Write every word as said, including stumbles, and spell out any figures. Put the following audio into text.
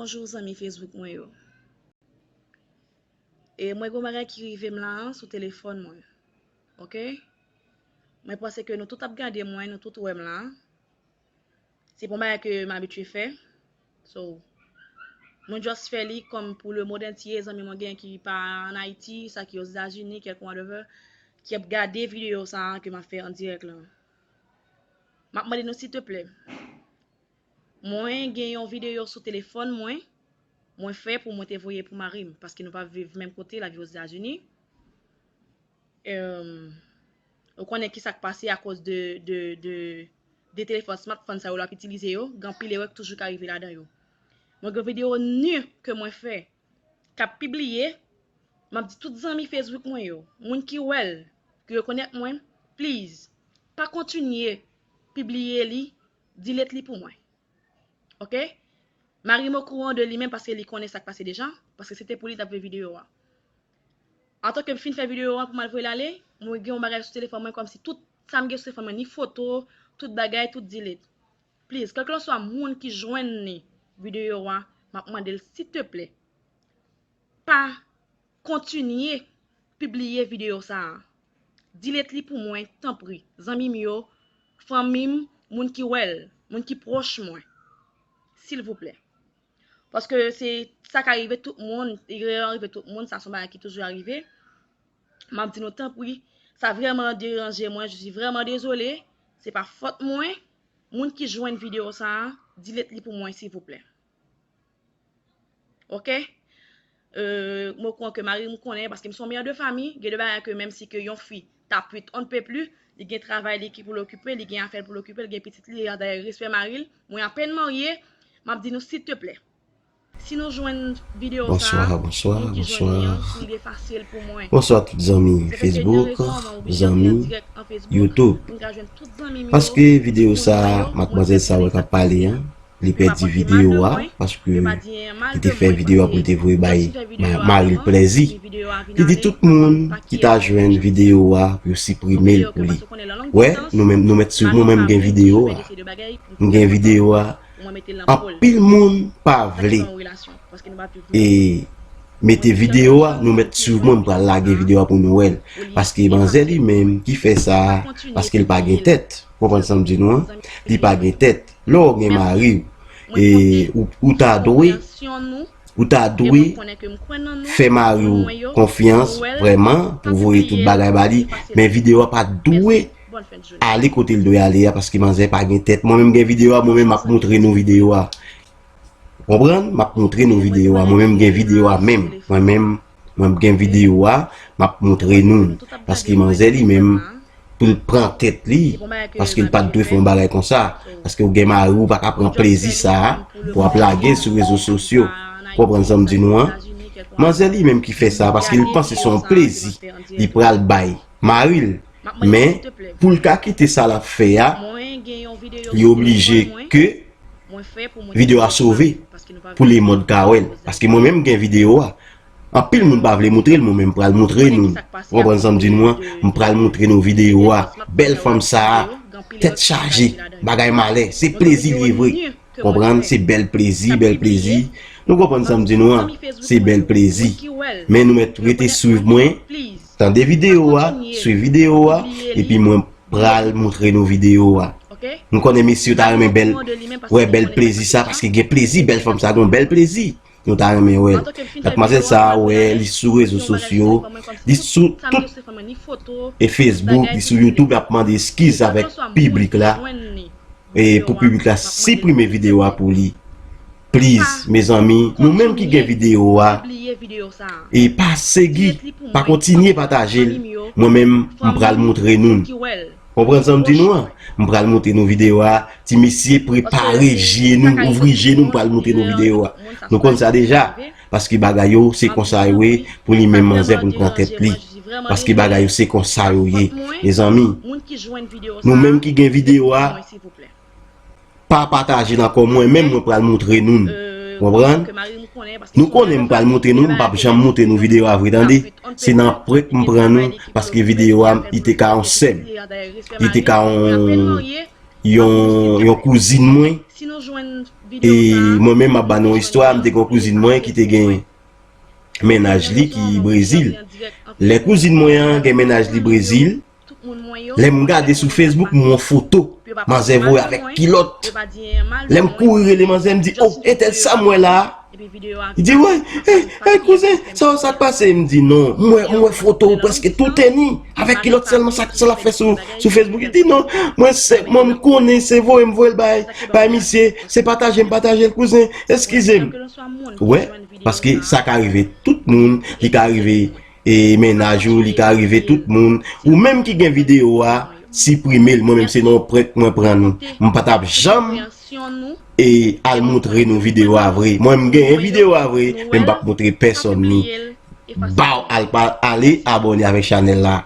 Bonjou zanmi Facebook mwen yo. E mwen gen yon bagay ki rive m la sou telefòn mwen. Oke? Mwen panse ke nou tout ap gade mwen, nou tout wè m la. Se pa yon bagay ke m abitye fè. So, mwen just fè li kòm pou le monde entier, zanmi mwen gen ki pa ann Ayiti, sa ki Ozetazini, kèlkonk whatever, ki ap gade videyo sa a ke m ap fè an dirèk la. M ap mande nou silteplè. Mwen gen yon videyo sou telefòn mwen, mwen fè pou mwen te voye pou mari m, paske nou pa viv menm kote, l ap viv Ozetazini. Em, ou konnen ki sa k pase akoz de, de, de, de telefòn smartphone sa yo l ap itilize yo, gen anpil erè k toujou ka rive ladan yo. Mwen gen videyo nu ke mwen fè, k ap pibliye, m ap di tout zanmi Facebook mwen yo, moun ki wè l, ki rekonèt mwen, please, pa kontinye pibliye li, delete li pou mwen. Oke? Mari m okouran de li menm paske li konnen sa k pase deja, paske se te pou li t ap voye videyo a. Antanke m fin fè videyo a pou m al voye l ale, mwen gen yon bagay sou telefòn mwen kòmsi tout sa m gen sou telefòn mwen, ni foto, tout bagay, tout delete. Please, kèlkeswa moun ki jwenn li videyo a, m ap mande l silteplè, pa kontinye pibliye videyo sa a. Delete li pou mwen, tanpri. Zanmi m yo, fanmi m, moun ki wè l, moun ki pwòch mwen. Silvouplè. Paske se sa ka rive tout moun, erè an rive tout moun, sa se yon bagay ki toujou rive. M ap di nou tanpri, sa vrèman deranje mwen, je suis vraiment désolée, se pa fòt mwen. Moun ki jwenn videyo sa a, delete li pou mwen, silvouplè. Oke? Euh, mwen kwè ke mari m konnen, paske m se yon mè de fami, gen de bagay ke menm si ke yon fi t ap wit on ne peut plus, li gen travay li ki pou l okipe, li gen afè l pou l okipe, li gen pitit li, dayè respè mari l, mwen apèn marye, m ap di nou silteplè. Si nou jwenn videyo sa, Bonswa, bonswa, moun ki jwenn li an, bonswa. Li rive fasil pou mwen. Bonswa tout zanmi Facebook, zanmi YouTube. Paske videyo sa, madmwazèl sa wè k ap pale an, li pèdi videyo a, paske li te fè videyo a pou l te voye bay ma-, mari l plèzi. Li di tout moun ki ta jwenn videyo a pou yo siprime l pou li. Wè, nou menm, nou mèt swiv mwen, mwen m gen videyo a. M gen videyo a. Anpil moun pa vle e mete videyo a, nou mèt swiv mwen, m pral lage videyo a pou nou wè l. Paske manzè li menm ki fè sa, paske l pa gen tèt. Konprann sa m di nou an? Li pa gen tèt. Lè w gen mari w, e ou, ou ta dwe, ou ta dwe fè mari w konfyans vrèman pou voye tout bagay ba li. Men videyo a pa dwe ale kote l dwe ale a, paske manzè pa gen tèt. Mwen menm gen videyo a, mwen menm m ap montre nou videyo a. Konprann? M ap montre nou videyo a. Mwen menm gen videyo a menm. Mwen menm, mwen gen videyo a, m ap montre nou. Paske manzè li menm, pou l pran tèt li, paske l pa t dwe fè yon bagay konsa. Paske w gen mari w, ou pa ka pran plezi sa a, pou w ap lage l sou rezo sosyo. Konprann sa m di nou an? Manzè li menm ki fè sa, paske l panse se yon plezi li pral bay mari l. Men, pou l ka kite sa l ap fè a, li oblije ke videyo a sove pou lemond ka wè l. Paske mwen menm m gen videyo a. Anpil moun pa vle montre l, mwen menm m pral montre nou. Ou konprann sa m di nou an? M pral montre nou videyo a. Bèl fanm sa a, tèt chaje, bagay malè, se plezi li ye vre. Konprann? Se bèl plezi, bèl plezi. Nou konprann sa m di nou an? Se bèl plezi. Men nou mèt rete swiv mwen. Tande videyo a, swiv videyo a, epi mwen pral montre nou videyo a. M konnen mesye yo ta renmen bèl, wè bèl plezi sa, paske gen plezi, bèl fanm sa gen yon bèl plezi. Nou ta renmen wè l. Madmwazèl sa a, wè, li sou rezo sosyo, li sou tout, e Facebook, li sou YouTube, l ap mande eskiz avèk piblik la. E pou piblik la siprime videyo a pou li. Please, mezanmi, nou menm ki gen videyo a, e pase gi, pa kontinye pataje l. Mwen menm, m pral montre nou. Konprann sa m di nou an? M pral montre nou videyo a. Ti mesye, prepare je nou, ouvri je nou, m pral montre nou videyo a. Nou konn sa deja, paske bagay yo, se konsa yo ye, pou li menm manzè, pou l pran tèt li. Paske bagay yo, se konsa yo ye. Mezanmi, nou menm ki gen videyo a, pa pataje l ankò, mwen menm, mwen pral montre nou l. Konprann? Nou konnen m pral montre nou l, m p ap janm montre nou videyo a vre, tande. Se nan prank m pran nou, paske videyo a, li te ka yon sè m. Li te ka yon, yon, yon kouzin mwen. E mwen menm m ap ba nou istwa, m te gen yon kouzin mwen ki te gen mennaj li ki Brezil. Lè kouzin mwen an gen mennaj li Brezil, lè m gade sou Facebook, m wè yon foto manzè voye avèk kilòt. Lè m kouri rele manzè, m di, "Oh, entèl sa m wè la a?" Li di, "Wi, hey, hey, kouzen, sa w sa k pase?" M di, "Non, m wè, m wè foto w prèske tou teni, avèk kilòt sèlman, sa, sa l ap fè sou, sou Facebook." Li di, "Non, mwen se, mwen m konnen se voye m voye l bay, bay misye, se pataje m pataje l, kouzen, eskize m." Ou wè, paske sa ka rive tout moun, li ka rive e mennaj ou, li ka rive tout moun. Ou menm ki gen videyo a, siprime l. Mwen menm se nan yon prank mwen pran nou. M pa t ap janm e al montre nou videyo a vre. Mwen m genyen videyo a vre, men m p ap montre pèsonn li. Baw al pa, ale abòne avèk chanèl la.